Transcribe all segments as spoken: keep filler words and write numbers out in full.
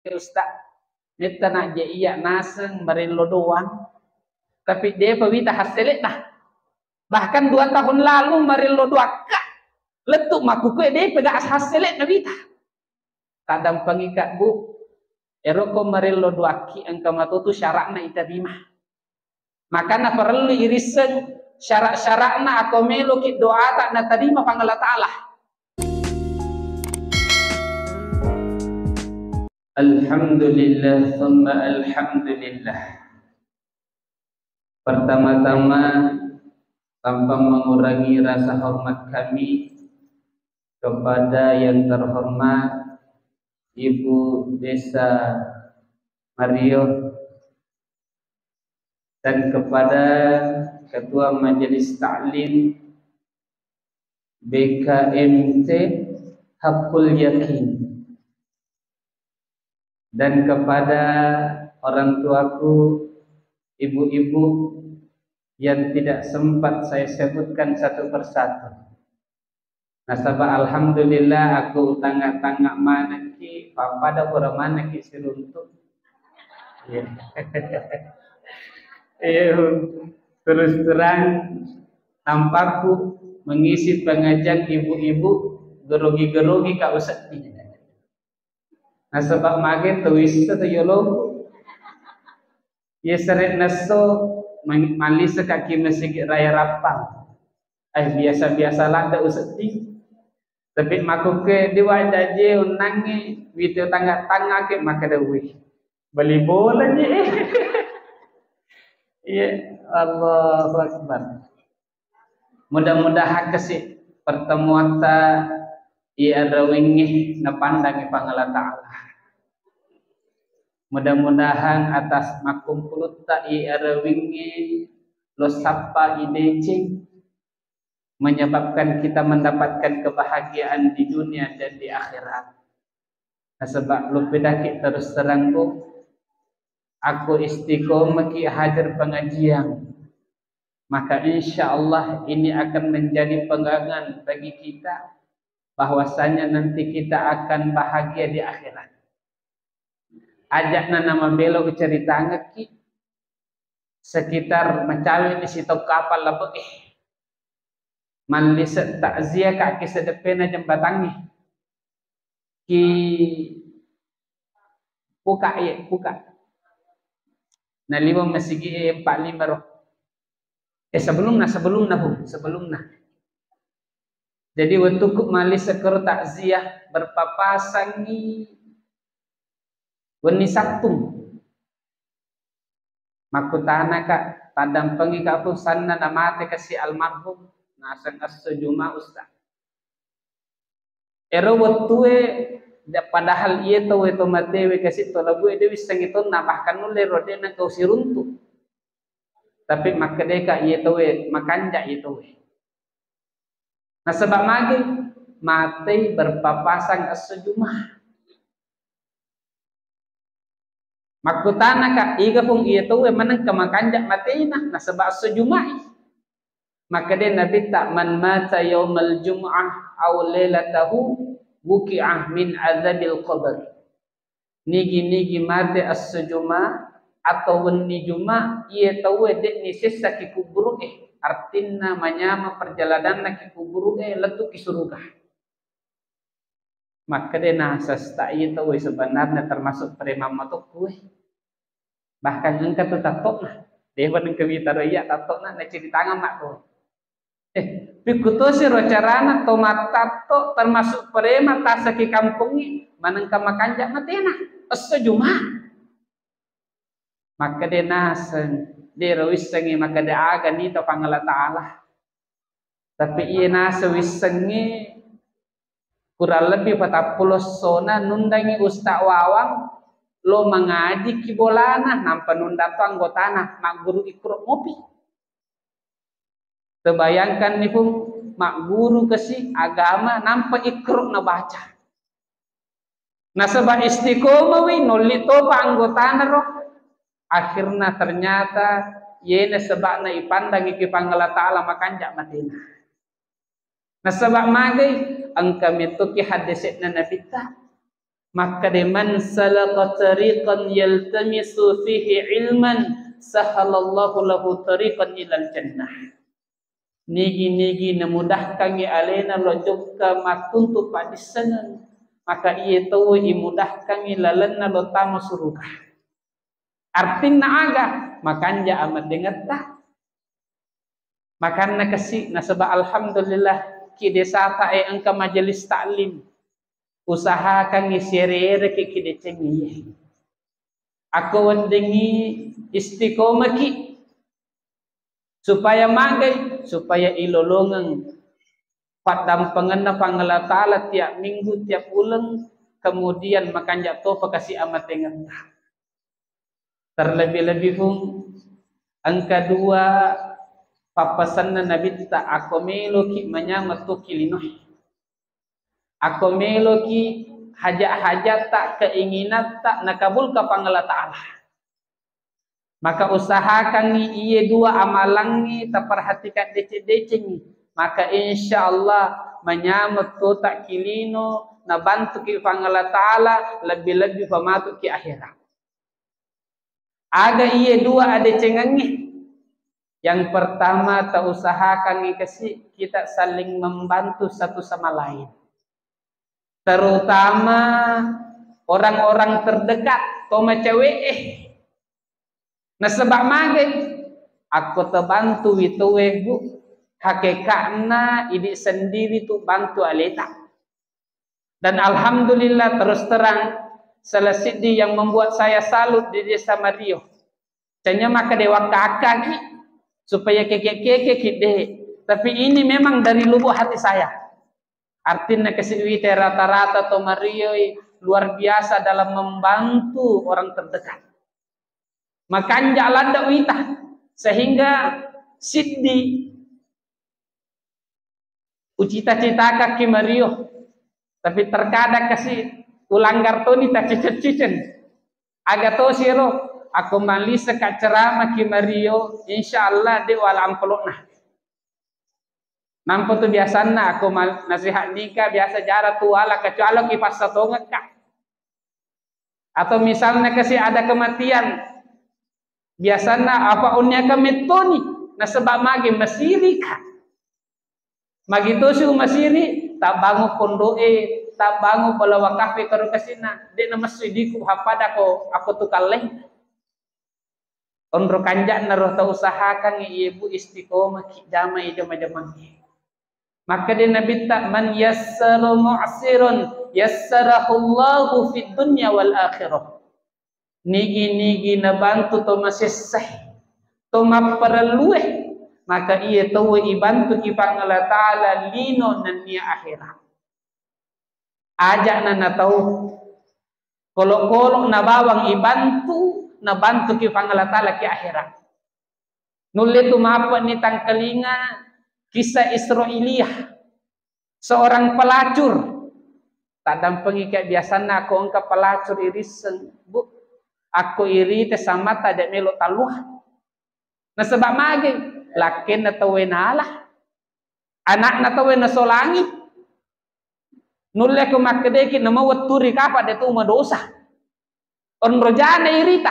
Ustaz, metta na je iya naseng marello doang, tapi depa wita hassele'na. Bahkan dua tahun lalu marello doakka, lettu makkukue depa ga hassele'na wita. Taddampengika, Bu, eroko marello doakki engka matotu syara'na itarima. Makana parellu irisseng syara'-syara'na atau meloki doata natarima Puang Allah Ta'ala. Alhamdulillah, summa alhamdulillah. Pertama-tama, tanpa mengurangi rasa hormat kami kepada yang terhormat Ibu Desa Mario dan kepada Ketua Majelis Taklim B K M T Hakul Yakin, dan kepada orang tuaku, ibu-ibu yang tidak sempat saya sebutkan satu persatu. Nasaba alhamdulillah, aku tanga-tanga manekki, pappada pura manekki siruntu. Iya. Iya, terus terang, tampakku mengisi pengajian ibu-ibu, gerogi-gerogi ka usedding. Nasaba mage to wissa to yoloku. Iya sere nesso, mang-, malliseka ki Masigi Raya Rappang. Eh, biasa-biasa ladde usedding. Tapi makkuke di wajah je unnangi, wito tanga-tanga ke, maka dewi. Beli bola je. Iya, Allahu Akbar. Mudah-mudahan kasi pertemuatta iya arawingnge napandangi Puang Allah Ta'ala. Mudah-mudahan atas makkumpulutta iya arawingnge lo sappa ideceng menyebabkan kita mendapatkan kebahagiaan di dunia dan di akhirat. Nasaba lo pedaki terus terang, Bu, aku istiqomah ki hadir pengajian, maka insya Allah ini akan menjadi pegangan bagi kita bahwasanya nanti kita akan bahagia di akhirat. Ajakna nama belo ceritangekki sekitar macawe ni sitau kapal labe, eh, mallise takziah ka ki sedeppena jembatangnge. Ki puka, iya, puka. Naliwa masigi e empat lima ro. Eh, sebelumna, sebelumna, Bu, sebelumna. Jadi, wettuku mallise kero takziah berpapasangi wenni Sabtu. Makkutana ka, taddampengika, Bu, sanna namate kasi almarhum, naseng esso Juma, Ustaz. Ero wettue, da-, padahal iye tauwe to matewe kasi to labue de wissengi tonna, bahkan nulle ro de nengka usiruntu. Tapi makkedeka iye tauwe, makanja iye tauwe. Nasaba magi matei berpapasan esso Juma. Makkutana ka, iga pung iye tauwe manengka makanja matena, nasaba esso Juma'i. Makkeda Nabitta, "Man mata yaumal jum'ah aw lailatahu wuqi'ah min adzabil qabr." Nigi-nigi mate esso Juma atau wenni Juma, iye tauwe de'ni sessa ki kuburu'e, artinna manyama perjalananna ki kuburu'e, lettu ki suruga. Makkeda nasesta iye tauwe sebenarnya termasuk preman matokku e. Bahkan engka tu tattokna. Dewa nengka witaro iya tattokna, naceritangan mak tu. Eh, pikkutosi ro carana to mattatto termasuk preman tasaki kampongi manengka makanja matena. Esso Juma. Makkeda naseng, de ro wissengi makkeda aga nita Puang Allah Ta'ala. Tapi iye naseng wissengi kurang lebih patappulo essona nundangi Ustaz Wawang lo mangaji ki bolana, nampa nunda to anggotana magguru Iqra mopi. Tebayangkan ni pung, magguru kasi agama nampa Iqra nabaca. Nasaba istiqomah wi, nolli topa anggotana ro. Akhirna ternyata yena sebabna ipandangi ki Puang Allah Ta'ala makanja matena. Nasaba magai, engka mettoki haddese'na Nabitta. Makkeda, "Man salaka tariqan yaltamisu fihi ilman, sahalallahu lahu tariqan ilal jannah." Nigi-nigi namudahkangngi alena lo jokka mattuntu paddissengeng, maka iye tauwe imudahkangngi lalenna lo tama suruga. Artinna aga? Makanja amatengetta. Makanna kasi, nasaba alhamdulillah, ki desata e engka majelis taklim. Usahakangngi siere-ereki ki decengngi. Akko weddingngi istiqomaki. Supaya magai? Supaya ilolongeng paddampengenna Puang Allah Ta'ala tiap minggu, tiap uleng, kemudian makanja topa kasi amatengetta. Terlebih-lebih pung engka dua pappasenna Nabitta, akko meloki manyameng tokki linoe. Akko meloki hajat-hajatta, keinginanta nakabulka Puang Allah Ta'ala. Maka usahakangngi iye dua amalangngi taperhatikan deceng-decengngi. Maka insya Allah manyameng tota ki lino, nabantuki Puang Allah Ta'ala, lebih-lebih pamatuki akhirat. Aga iye dua adecengengnge? Yang pertama, tausahakangngi kasi kita saling membantu satu sama lain. Terutama orang-orang terdekat, to macawe'e. Nasaba magai? Akko tabantui tauwe, Bu, hakeka'na idi sendiri tu bantu aleta. Dan alhamdulillah, terus terang, salah siddi yang membuat saya salut di Desa Mario. Canya maka dewa kakaki supaya keke-keke ki de. Tapi ini memang dari lubuk hati saya. Artinya kesiwite rata-rata to Marioi luar biasa dalam membantu orang terdekat. Makanja ladda wita sehingga siddi ucita-citakakki Mario, tapi terkadang kasi ulanggar toni tacicen-cicen. Aga tosi ero, akko malisseka ceramah ki Mario, insya Allah de wala ampelokna. Nampa tu biasanna akko mal-, nasihat nikah biasa jara tu wala, kecuali ki passatongekka. Atau misalnya kasi ada kematian, biasanna apa onniaka mettoni, nasaba magi masirika. Magi tosi umasiri, tabbangu pondoe, tabbangu bola wakafe karo kasinna, de namessu idiku happada ko ako tukalleng. Onro kanja'na ro tausahakangngi iye, Bu, istiqomah ki jamai jama-jamangnge. Makkeda Nabitta, "Man yassara mu'siran yassarahullahu fid dunya wal akhirah." Nigi-nigi nabantu to masessai, to mapparellue, maka iye tauwe ibantuki Puang Allah Ta'ala lino nennia akhirat. Aja'na natau kolo-kolo na bawang ibantu, nabantuki Puang Allah Ta'ala ki akhirat. Nulle tu mappe'ni tangkalinga kisah Israiliyah. Seorang pelacur. Taddampengika biasanna akko engka pelacur irisseng, Bu, akko irite samata de melo talluha. Nasaba mage? Lakkenna tauwe nala. Anakna tauwe nasolangi. Nulle ko makkedeki nama wetturi kapa de tu madosa. Onro jana irita.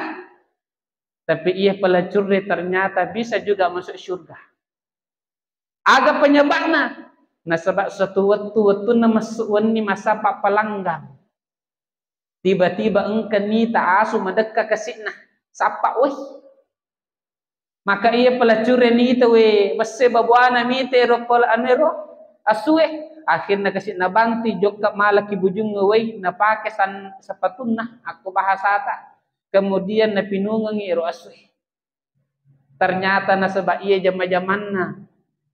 Tapi iya pelacurre ternyata bisa juga masuk surga. Aga penyebabna? Nasaba satu wettu, wettunna massu wenni masappa pelanggang. Tiba-tiba engka nita asu madekka kasi'na, sappa woi. Maka iya pelacurre nita we, besse babuana mite ro pel-, anu ero, asue. Akhirna kasi nabanti jokka malaki bujungnge wai, napake san-, sepatunna, akko bahasata. Kemudian napinungengi ero asue. Ternyata nasaba iya jama-jamanna,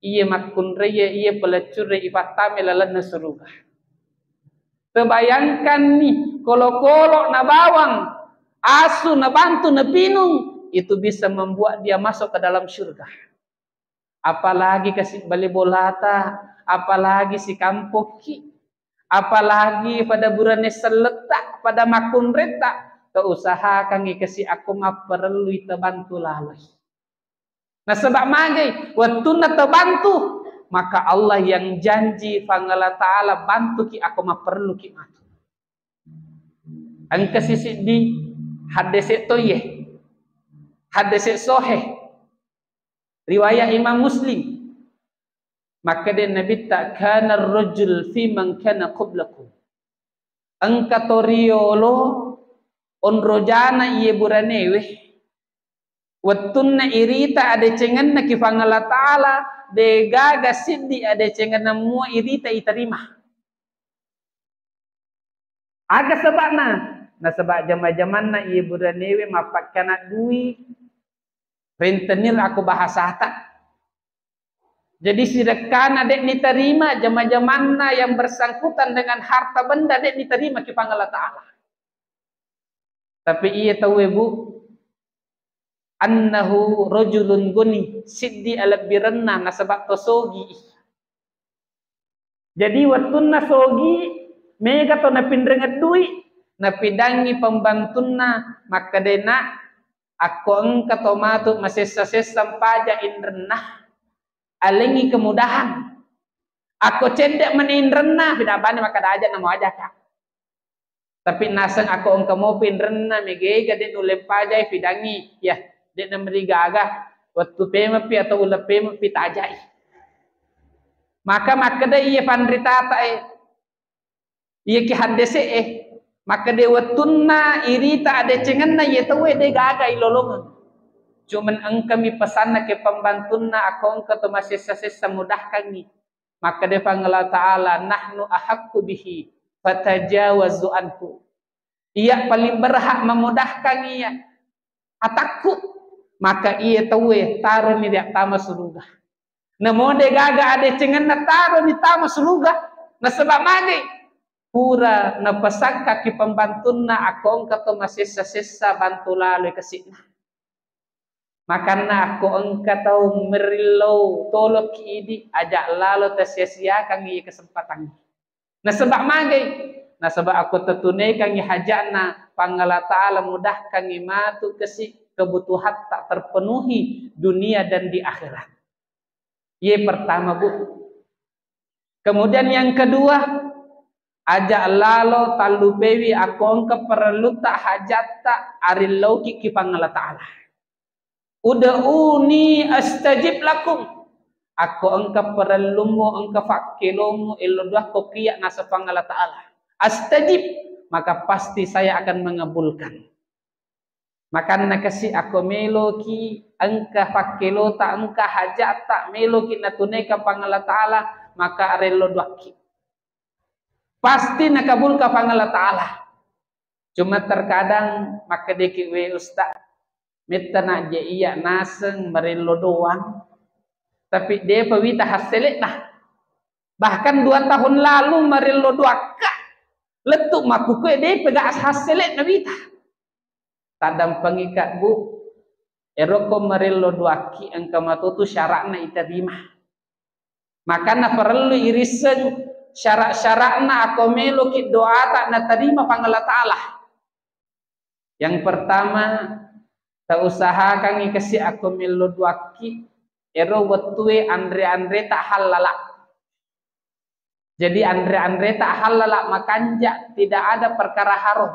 iya makkunraie, iya pelacurre ipattame lalenna suruga. Tebayangkanni, kolo-kolo na bawang, asu nabantu napinung, itu bisa membuat dia masuk ke dalam surga. Apalagi kasi bali bolata, apalagi sikampokki, apalagi pada burane selletta, pada makkunretta, tausahakangngi kasi akko mapparellui tabantu laloi. Nasaba magai? Wettunna tabantu, maka Allah yang janji, Puang Allah Ta'ala bantuki akko mapparelluki matu. Engka sisiddi haddese toiye. Haddese sohe. Riwayat Imam Muslim. Makkeda Nabitta, "Kana rajul fi man kana qablakum." Engka to riolo onrojana iye buranewe. Wettunna irita adecengenna ki Puang Allah Ta'ala, degaga siddi adecengenna mua irita itarima. Aga sebabna? Nasaba jama-jamanna iye buranewe mappakkana dui, rentenir aku bahasata. Jadi sirekkana de' niterima, jama-jamanna yang bersangkutan dengan harta benda de' niterima ki Puang Allah Ta'ala. Tapi iye tauwe, Bu, annahu rajulun guni, siddi alebbirenna nasaba to sogi. Jadi wettunna sogi, mega to napinrengeng dui, napidangi pembantunna, makkeda, "Nak, akko engka to matu masessa-sessa mpaja inrenna, alengi kemudahan. Akko cedde' mani inrenna, pidabani makkeda aja namo aja, Kak." Tapi naseng akko engka mopi inrenna, megega de' nulle pajai, pidangi. Ya, de' namerigaga. Wettu pemepi atau uleng pemepi tajai. Maka makkeda iye panritata e, iye ki haddese e, makkeda wettunna irita adecengenna iye tauwe de' gaga ilolongeng. Cuman engkami pesanna ke pembantunna akko engka to masessa-sessa mudahkangi. Makkeda Puang Allah Ta'ala, "Nahnu ahaqqu bihi fatajawazu anhu." Iya paling berhak memudahkan iya atakku, maka iya tauwe taroni ri attama suruga. Namo de' gaga adecengenna taroni tama suruga. Nasaba magai? Pura napasangka ki pembantunna akko engka to masessa-sessa bantu laloi kasi'na. Makanna akko engka tau merillau toloki idi, aja lalo tasia-siakangngi kesempatan. Nasaba magai? Nasaba akko tetunekangngi haja'na, Puang Allah Ta'ala mudahkangngi matu kasi kebutuhatta terpenuhi dunia dan di akhirat. Iye pertama, Bu. Kemudian yang kedua, aja lalo tallupewi akko engka parellutta hajatta arillauki ki Puang Allah Ta'ala. "Ud'uni astajib lakum." Akko engka parellummu, engka fakkelomu, ello duakko kia naseng Puang Allah Ta'ala. Astajib, maka pasti saya akan mengabulkan. Makanna kasi akko meloki engka fakkelota, engka hajatta, meloki natuneka Puang Allah Ta'ala, maka arello duakki. Pasti nakabulka Puang Allah Ta'ala. Cuma terkadang makkedeki, "We Ustaz, metta na je iya naseng marello doang, tapi depa wita hassele'na. Bahkan dua tahun lalu marello doakka, lettu makkukue depa ga hassele'na wita." Taddampengika, Bu, eroko marello doakki engka matotu syara'na iterima. Makana parellu irisseng syara'-syara'na akko meloki doata natarima Puang Allah Ta'ala. Yang pertama, tausahakangngi kasi akko mello duakki, ero wettue anre-anreta hallala. Jadi anre-anreta hallala makanja, tidak ada perkara haram.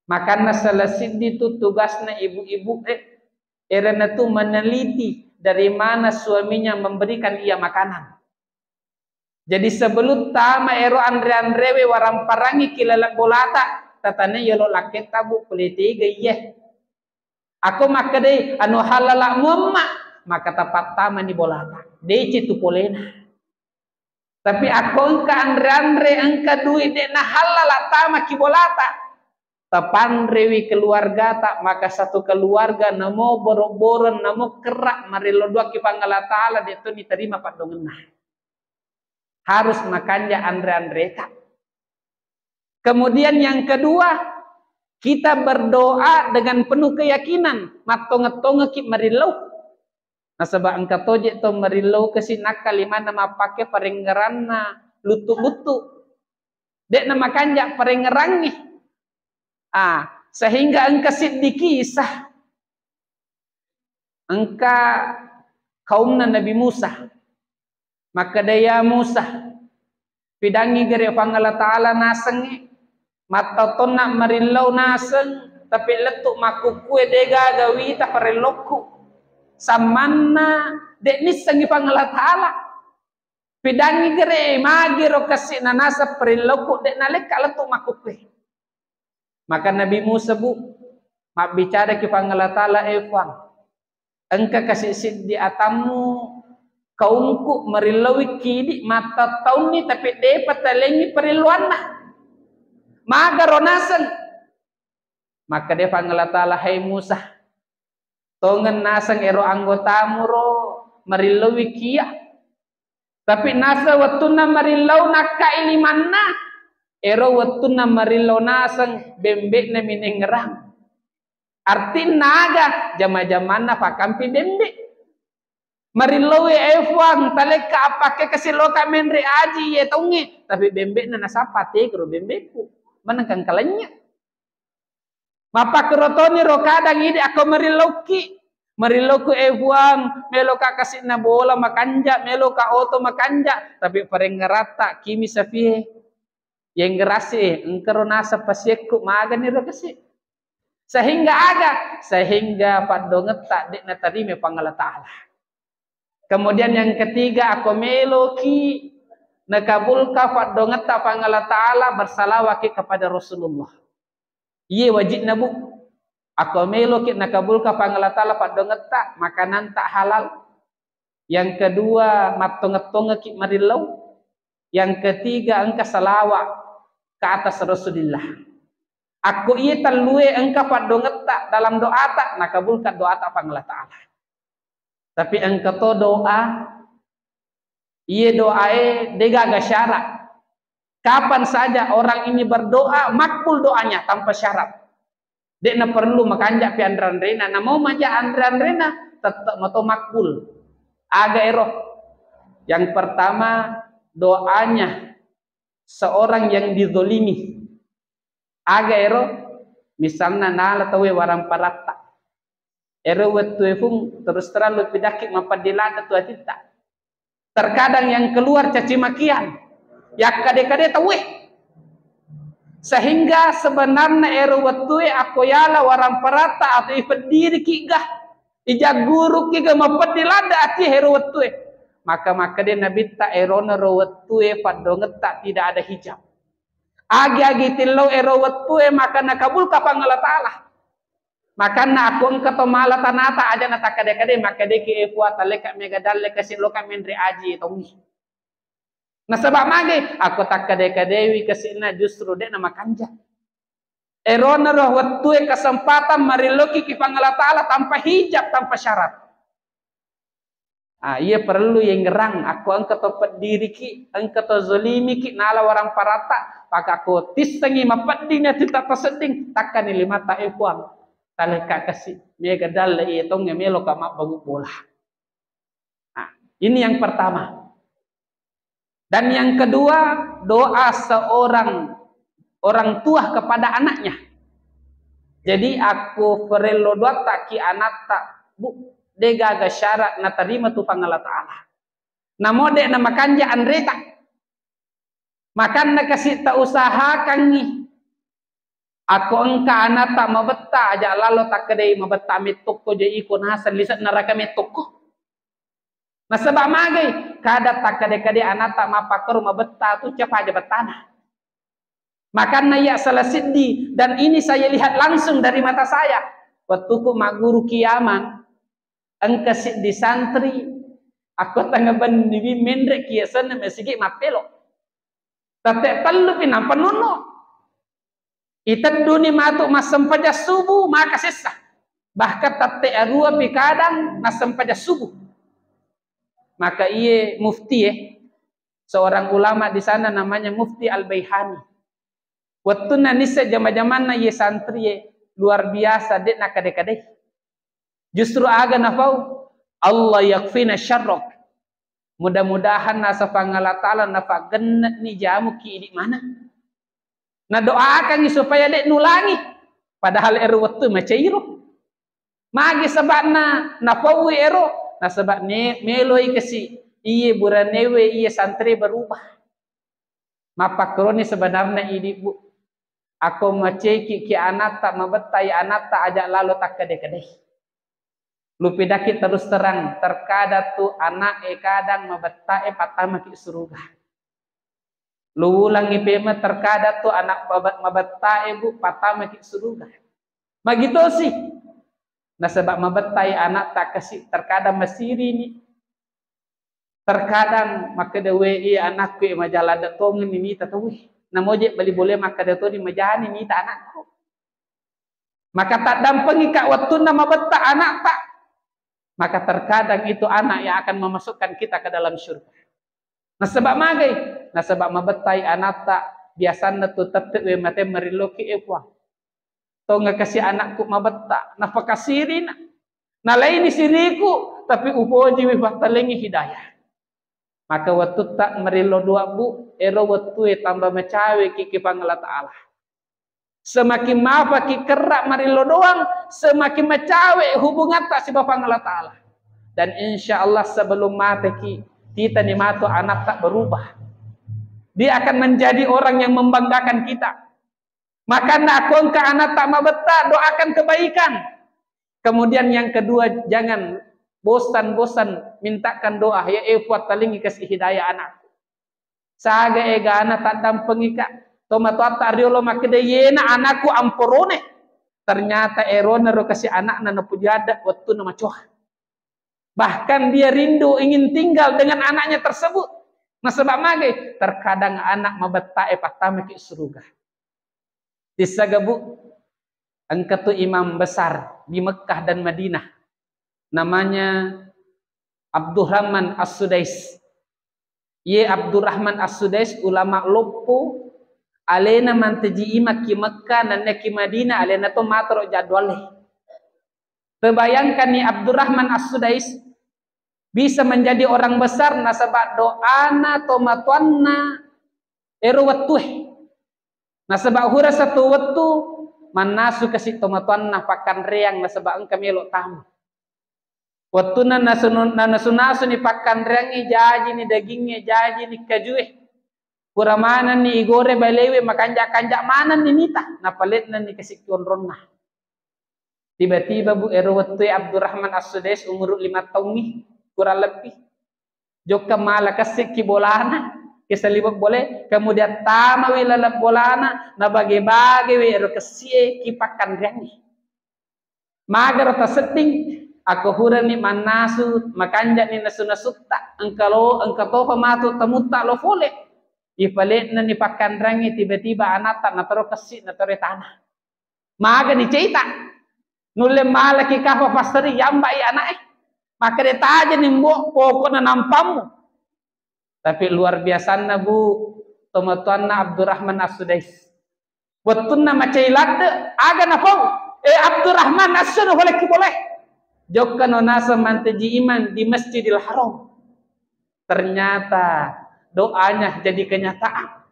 Makanna salah siddi tu tugasna ibu-ibu e, erana tu meneliti dari mana suaminya memberikan ia makanan. Jadi sebelum tama ero anre-anrewe waramparangngi ki laleng bolata, tatanai yolo lakketta, Bu, pole tega iye. Ako makkedai anu hallala muamma, maka tapattamani bolata. Deci tu polena. Tapi ako engka anre-anre, engka duit de nahallala tamaki bolata, tapanrewi keluargata, maka satu keluarga namo boro-boro namo kerra marello duakki Puang Allah Ta'ala, de to niterima paddongenna. Harus makanja anre-anreta. Kemudian yang kedua, kita berdoa dengan penuh keyakinan, mattonge-tongeki marillau. Nasaba engka toje to marillau kasi nakka limanna mappake parengngeranna luttu-luttu. De'na makanja parengngerangngi. Ah, sehingga engka siddi kisah. Engka kaumna Nabi Musa. Makkeda, "Ya Musa, pidangngi gare Puang Allah Ta'ala nasengnge, Mattautonna marillau naseng, tapi lettu makkukkue de gaga wita parellokku. Sammanna de nissengi Puang Allah Ta'ala. Pidangi gere magi ro kasi'na naseng parellokku de nalekka lettu makkukkue. Maka Nabi Musa, Bu, mabbicara ki Puang Allah Ta'ala, e Puang, engka kasi siddi atammu kaungku marillaui kidi mattattaunni tapi depa talengi parilluanna. Magaro naseng. Maka de Puang Allah Ta'ala, hai Musa, tongeng naseng ero anggotamu ro marillaui kia. Tapi naseng wettunna marillau nakkai limanna, ero wettunna marillau naseng bembe'na minengngerang. Artinna aga? Jama-jamanna pakkampi bembe. Marillau e Puang, talekka appakke kasi loka menre aji ye taungnge, tapi bembe'na nasappa tegro bembeku. Manengkang kalanya. Mappakkuro toni ro kadang idi akko marillauki. Marillauku, e Puang, meloka kasi'na bola makanja, meloka oto makanja, tapi parengngeratta kimi sapie. Yenggerasi, engkaro naseng pasiekku magani ro kasi. Sehingga aga? Sehingga paddongetta de natarima Puang Allah Ta'ala. Kemudian yang ketiga, akko meloki nakabulka paddongetta Puang Allah Ta'ala, bersalawaki kepada Rasulullah. Iye wajibna, Bu. Akko meloki nakabulka Puang Allah Ta'ala paddongetta, makananta halal. Yang kedua, mattongeng-tongengki marillau. Yang ketiga, engka salawa ke atas Rasulillah. Akko iye tellue engka paddongetta dalam doata, nakabulkan doata Puang Allah Ta'ala. Tapi engka to doa, iye doae degaga syarat. Kapan saja orang ini berdoa, makbul doanya tanpa syarat. De'na perlu makanja pi anre-anrena, namo maja anre-anrena, tetap mato makbul. Aga ero? Yang pertama, doanya seorang yang dizolimi. Aga ero? Misalna nala tauwe waramparatta. Ero wettue pung terus terang lu pidakki mapeddi ladde tu atitta. Terkadang yang keluar caci makian, yakkade-kade tauwe. Sehingga sebenarnya ero wettue akko yala waramparatta atau ipeddiriki ga, ijagguruki ga mapeddi ladde ati ero wettue. Maka makkade Nabitta, erona ro wettue paddongetta tidak ada hijab. Agi-agi tillau ero wettue maka nakabulka Puang Allah Ta'ala. Makanna akko engka to mala tanata aja na takkade-kade, makkadeki, e Puang, taleka mega dalle kasi loka menre aji tongi. Nasaba mage? Akko takkade-kadewi kasi'na justru de'na makanja. Erona ro wettue kesempatan marilloki ki Puang Allah Ta'ala tanpa hijab, tanpa syarat. Ah, iya perlu yengngerang, akko engka to peddiriki, engka to zolimiki, nala waramparatta, paka ko tissengi mapeddini ati tatta sedding, takkani limatta, e Puang, taleka kasi, mega dalle iya tongnge meloka mabbangu bola. Nah, ini yang pertama. Dan yang kedua, doa seorang orang tua kepada anaknya. Jadi, akko parello doatta ki anatta, Bu, degaga syarat natarima tu Puang Allah Ta'ala. Namo de namakanja anreta. Makanna kasi ta usahakangngi. Akko engka anatta mabetta, aja lalo takkedai mabetta mettokko je iko naseng lise'na raka mettokko. Nasaba magai? Kada takkade-kade anatta mappakkoro mabetta tu capa aja bettana. Makanna iya salah siddi, dan ini saya lihat langsung dari mata saya. Wettuku magguru ki Yaman, engka siddi santri, akko tengnga benniwi menre ki yasenna masigi mappelo. Tette tellu pi nampa nunno. Itedduni matu massempajang subuh, maka sessa. Bahkan tette arua pi kadang nassempajang subuh. Maka iye mufti, eh, seorang ulama di sana namanya Mufti Al-Baihani. Wettunna nisse jama-jamanna iye santri, eh, luar biasa, de nakkade-kadei. Justru aga nafau, Allah yakfina syarrak. Mudah-mudahan naseng Puang Allah Ta'ala nafaggenne'ni jamuki idi maneng. Nadoakangngi supaya de nulangi. Padahal ero wettu macairo. Magi sebabna napaui ero? Nasaba ne-, meloi kasi iye buranewe, iye santre berubah. Mappakkoroni sebenarna idi, Bu. Ako maceki ki anatta, mabettai anatta, aja lalo takkede-kedei. Lupidaki terus terang, terkadang tu anak e kadang mabetta e pattamaki suruga. Luulangi pema, terkadang tu anak mabetta e, Bu, pattamaki suruga. Magitosi. Nasaba mabettai anatta kasi, terkadang masirini. Terkadang makkeda, "We, iya anakku e, majala de tongeng ni mita tauwe." Namoje bali bole makkeda toni, "Majani mita anakku." Maka taddampengika wettunna mabetta anatta. Maka terkadang itu anak yang akan memasukkan kita ke dalam surga. Nasaba magai? Nasaba mabettai anatta, biasanna tu tette we mate marilloki, e Puang. Tonga kasi anakku mabetta, napakasirina. Nalaini siriku, tapi upojiwi pattalengi hidayah. Maka wettutta marillo doang, Bu, ero wettue tamba macaweki ki Puang Allah Ta'ala. Semakin mapaki kerra marillo doang, semakin macawe hubungatta siba Puang Allah Ta'ala. Dan insya Allah sebelum mateki, titani matu anatta berubah. Dia akan menjadi orang yang membanggakan kita. Makanna ako engka anatta mabetta, doakan kebaikan. Kemudian yang kedua, jangan bosan-bosan mintakan doa, ya e Puang, talingi kasi hidayah anakku. Saga egana taddampengika. Tomatoatta riolo makkeda, "Yena anakku amporone." Ternyata erona ro kasi anakna napuji ada wettunna macoa. Bahkan dia rindu ingin tinggal dengan anaknya tersebut. Nasaba magai? Terkadang anak mabetta e pattamaki suruga. Tissaga, Bu, engka tu imam besar di Mekkah dan Madinah. Namanya Abdurrahman As-Sudais. Ye Abdurrahman As-Sudais ulama loppo, alena manteji imam ki Mekkah, nanne ki Madinah, alena to matoro jadwale. Terbayangkan ni Abdurrahman As-Sudais bisa menjadi orang besar nasaba doana tomatoanna ero wettue. Nasaba hura satu wettu mannasu kasi tomatoanna pakkanreang nasaba engka melo tamu. Wettunna nasu-, nanasu-nasuni pakkanreangnge, jajini dagingnge, jajini kajue. Pura manenni igore balewe, makanja-kanja manenni nita, napale'nenni kasi ki onronna. Tiba-tiba, Bu, ero wettue Abdurrahman As-Sudais umuru lima taungngi, kurang lebih. Jokka mala kessikki bolana, kesaliweng bole, kemudian tamawi laleng bolana, nabage-bagewi ero kessie ki pakkanreangnge. Magaro tasedding, ako hurani mannasu, makanjani nasu-nasutta, engka lo, engka topa matu tamutta lo fole. Ipale'nani pakkanreangnge, tiba-tiba anatta nataro kessi, nataro tanah. Magani ceita. Nulle malaki kapa passeri, yambai ana'e. Makkeda tajani mbo, pokokna nampammu. Tapi luar biasanna, Bu, tomatoanna Abdurrahman As-Sudais. Wettunna macai ladde, aga napau? Eh, Abdurrahman, assono boleh ki boleh. Jokkano naseng manteji imam di Masjidil Haram. Ternyata doanya jadi kenyataan.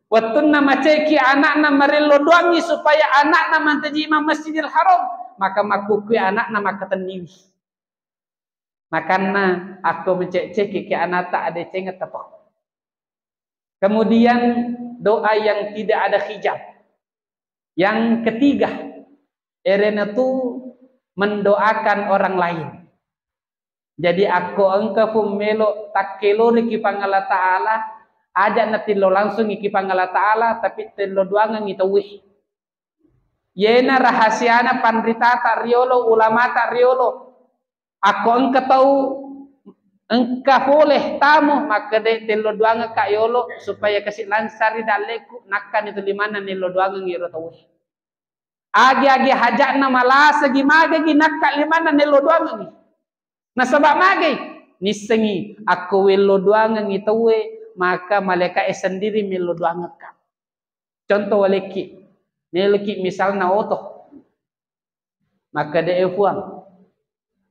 Wettunna maceki anakna marillo doangi supaya anakna manteji imam Masjidil Haram, maka makkukui anakna makkatenniwi. Makanna akko mecek-ceki ke anata adecengeng tepau. Kemudian doa yang tidak ada hijab. Yang ketiga, erena tu mendoakan orang lain. Jadi akko engka pun melo takkeloriki Puang Allah Ta'ala, aja natillo langsungi ki Puang Allah Ta'ala, tapi tello doangengi tauwe. Yena rahasiana panritata riolo, ulamata riolo. Akko engka tau, engka pole tamu, makkeda tello doangekka yolo supaya kasi lansari dalleku, nakkani tu limanna nello doangengi ro tauwe. Agi-agi haja'na malasagi magagi nakka limanna nello doangengi. Nasaba magai? Nissengi akko wello doangengi tauwe, maka malaikae sendiri mello doangekka. Contoh walekki, meloki misalna oto. Makkeda, "E Puang,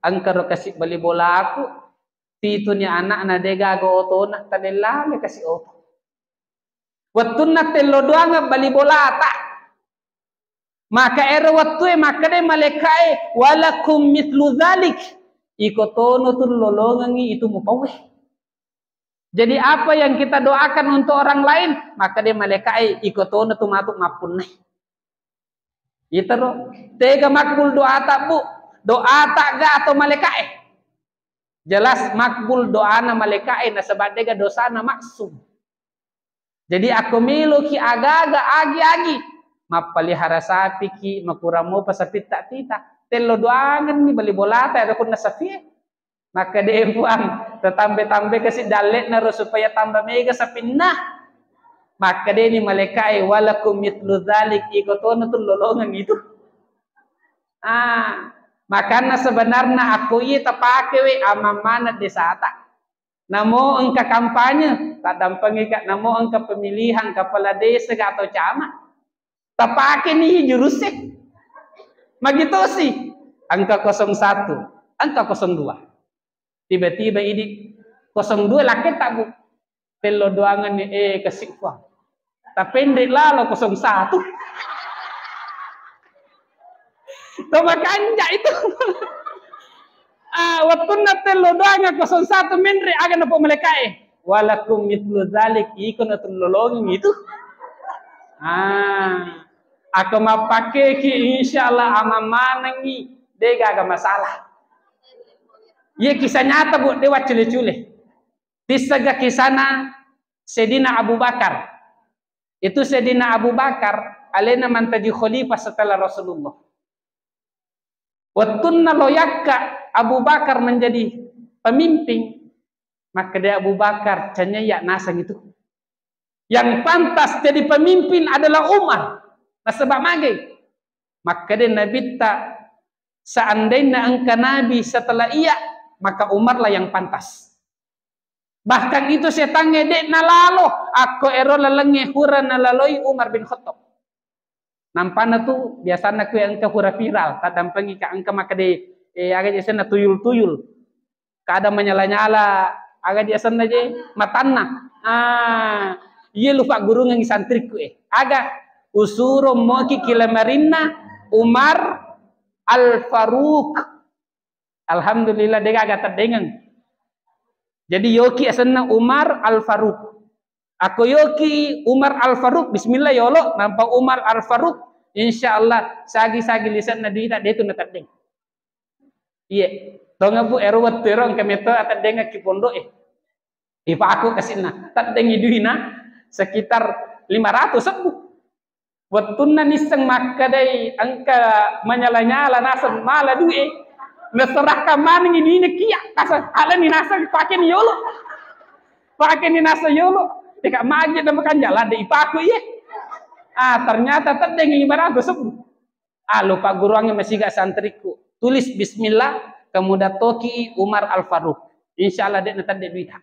engkaro kasi bali bolaku, pituni anakna degaga otona, talellame kasi oto." Wettunna tello doangeng bali bolata. Maka ero wettue makkedai malaikae, "Walakum mithlu dzalik." Iko tono tu lolongengi itu mupauwe. Jadi apa yang kita doakan untuk orang lain, makkedai malaikae, "Iko tono tu matu mappunnai." Itaro, tega makbul doata, Bu? Doata ga atau malaikae? Jelas makbul doana malaikae, nasaba dega dosana maksum. Jadi, akko meloki agaga agi-agi, mappalihara sapiki, makurang mopa sapitta tita, tello doangenni bali bolata, ada kunna sapie. Makkeda, "Eh, Puang, tatambe-tambe kasi dalle'na ro supaya tambah mega sapinna." Makkedani malaikae, "Walakum mithlu dzalik, iko tona tu lolongeng itu." Ah, makanna sebenarna akko iye tapake we amang maneng desata. Namo engka kampanye, taddampengika, namo engka pemilihan kepala desa atau camat. Tapakeni jurusé. Magitosi, angka kosong satu, angka kosong dua. Tiba-tiba idi kosong dua lakketta, Bu. Tello doangenni, eh, kasi, Puang. Tapenre lalo kosong satu. To makanja itu. Ah, wettunna tello doanga kosong satu menre, aga napo malaikae. "Walakum mithlu dzalik, iko na tu lolongeng itu." Ah, ako mappakeki, insyaallah aman manengi, de gaga masalah. Iya kisah nyata, Bu, de waccule-cule. Tissega kisana Sayyidina Abu Bakar. Itu Sayyidina Abu Bakar alena mantaji khalifah setelah Rasulullah. Wettunna loyakka Abu Bakar menjadi pemimpin, makkeda Abu Bakar, "Canyaya naseng itu. Yang pantas jadi pemimpin adalah Umar." Nasaba mage? Makkeda Nabitta, "Seandainya engka nabi setelah iya, maka Umarlah yang pantas." Bahkan itu setangnge de' nalalo, akko ero lalengnge hura nalaloi Umar bin Khattab. Nampana tu biasanna kue engka hura viral, taddampengika engka makkeda, eh, aga je asenna tuyul-tuyul. Kada manyala-nyala, aga je asenna je, matanna. Ah, iye lupa gurungengi santrikku, eh. Aga usuro moki kilamarinna Umar Al Faruq. Alhamdulillah, de gaga teddengeng. Jadi yoki asenna Umar Al Faruq. Ako yoki Umar Al Faruq, bismillah yolo, nampa Umar Al Faruq, insyaallah sagi-sagi lisenna duita de tu nateddeng. Iye, tonga, Bu, ero wettu ero engka metto ateddengekki pondoe. Ipaku kasinna, teddengi duina sekitar lima ratus sebbu. Wettunna nisseng makkedai engka manyala-nyala naseng mala du'e, naserahkan manengi duina kia, naseng, alani naseng pakeni yolo. Pakeni naseng yolo. Deka maje na makanja ladde ipaku iye. Ah, ternyata teddengi lima ratus sebbu. Ah, lo pagguruangnge masiga santriku. Tulis bismillah, kemudian toki Umar Al Faruq. Insyaallah de natedde duita.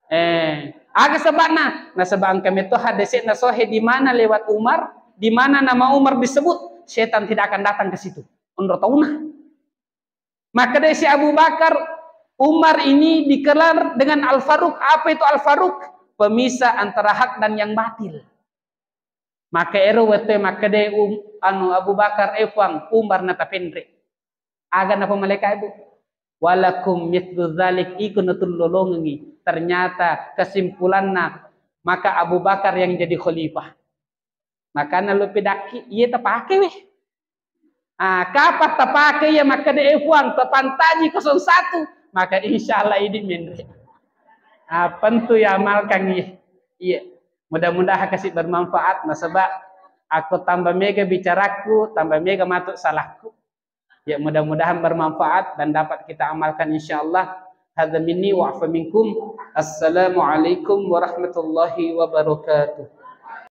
Eh, aga sebabna? Nasaba engka metto haddese'na sohe di mana lewat Umar, di mana nama Umar disebut, setan tidak akan datang ke situ. Onro tauna. Maka dari si Abu Bakar, Umar ini dikenal dengan Al Faruq. Apa itu Al Faruq? Pemisah antara hak dan yang batil. Maka ero wettu makkeda, um, anu, Abu Bakar, "Eh, Puang, Umar natapenre." Aga napo malaika, Bu? "Walakum mithlu dzalik, iko natullolongengi." Ternyata kesimpulanna, maka Abu Bakar yang jadi khalifah. Makana lo pedakki, iya tapake weh. Ah, kapan tapake iya makkeda, "Eh, Puang, tapantaji kosong satu," maka insyaallah idi menre. Ah, pentu ya amalkan iya. Iya. Mudah-mudahan kasi bermanfaat, nasaba aku tambah mega bicaraku, tambah mega matu salahku. Ya, mudah-mudahan bermanfaat dan dapat kita amalkan insyaallah. Hadza minni wa afa minkum. Assalamualaikum warahmatullahi wabarakatuh.